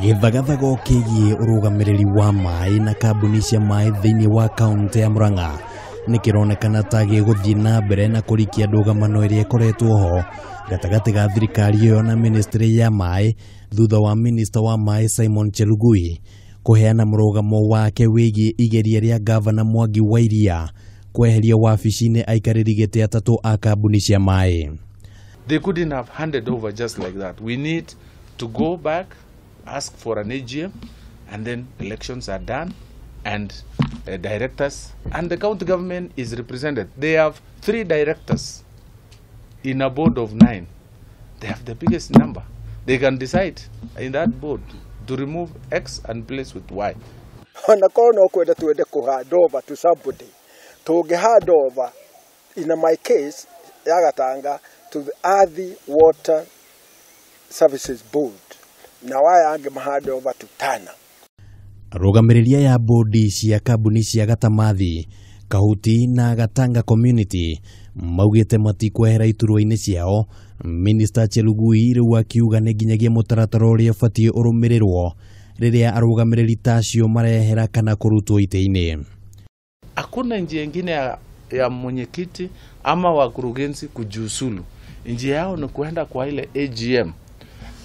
Gĩthagathago kĩgiĩ ũrũgamĩrĩri wa maĩ na kambuni cia maĩ thĩinĩ wa kaunti ya Murang'a nĩ kĩronekana ta gĩgũthiĩ na mbere na kũrikia ndũgamano ĩrĩa ĩkoretwo ho gatagatĩ ga thirikari ĩyo na ministry ya maĩ thutha wa minista wa maĩ Simon Chelugui kũheana mũrũgamo wake wĩgiĩ igeria rĩa gavana Mwangi wa Iria kweheria wabici-inĩ aikarĩri gĩtĩ atatũ a kambuni cia maĩ. They couldn't have handed over just like that. We need to go back, ask for an AGM, and then elections are done, and directors, and the county government is represented. They have 3 directors in a board of 9. They have the biggest number. They can decide in that board to remove X and place with Y. Ona korwo no kwenda twende kũ hand over to somebody, tũngĩ hand over, in my case, ya Gatanga, to the Athi Water Services Board, na waya angĩ ma hand over to Tana. Arũgamĩrĩria ya bodi cia kambuni cia Gatamathi, Kahuti na Gatanga Community maugĩte matikwehera iturwa-inĩ ciao. Minister Chelugui rĩu akiuga nĩ nginyagia mũtaratara ũrĩa ũbatiĩ ũrũmĩrĩrwo rĩrĩa arũgamĩrĩri ta acio marehera kana kũrutwo itĩ-inĩ. Hakuna njia ingine ya mwenyekiti ama wakurugenzi kujiuzulu. Njia yao ni kuenda kwa ile AGM,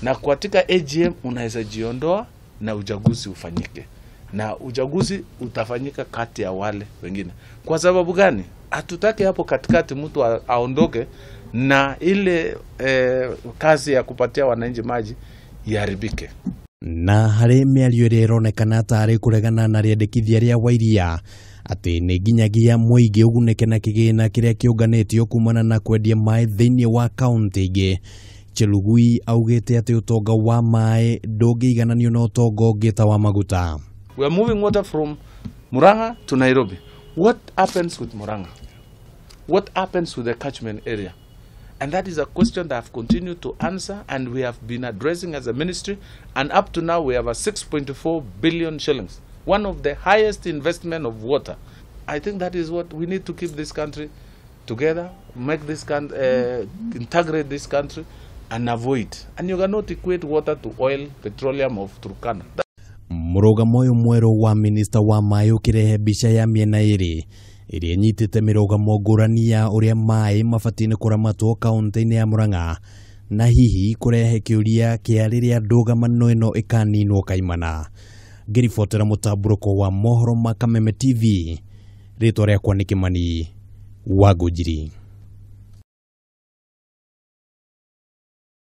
na katika AGM unaweza jiondoa na uchaguzi ufanyike, na uchaguzi utafanyika kati ya wale wengine. Kwa sababu gani? Hatutaki hapo katikati mtu aondoke na ile kazi ya kupatia wananchi maji iharibike. Na harĩ mĩario ĩrĩa ĩronekana tarĩ kũregana na rĩendekithia rĩa Wairia atĩ nĩ nginyagia mũingĩ ũgunĩke na kĩgĩna kĩrĩa kĩũnganĩtio kumana na kwendia maĩ thĩinĩ wa kaunti ingĩ, Chelugui augĩte atĩ ũtonga wa maĩ ndũngĩigananio na ũtonga ũngĩ ta wa maguta. We are moving water from Murang'a to Nairobi. What happens with Murang'a? What happens with the catchment area? And that is a question that I've continued to answer, and we have been addressing as a ministry. And up to now, we have a 6.4 billion shillings, one of the highest investment of water. I think that is what we need to keep this country together, make this country, integrate this country, and avoid. And you cannot equate water to oil, petroleum of Turkana. Mũrũgamo ũyũ mwerũ wa minista wa maĩ ũkĩrehe mbica ya mĩena ĩrĩ ĩrĩa ĩnyitĩte mĩrũgamo ngũrani ya ũrĩa maĩ mabatiĩ nĩ kũramatwo kaunti-inĩ ya Murang'a, na hihi kũrehe kĩũria kĩa rĩrĩa ndũgamano ĩno ĩkaninwo kaimana. Ngĩribotera mũtambũrũko wa mohoro ma Kameme TV, rĩtwa rĩakwa nĩ Kĩmani wa Ngũnjiri.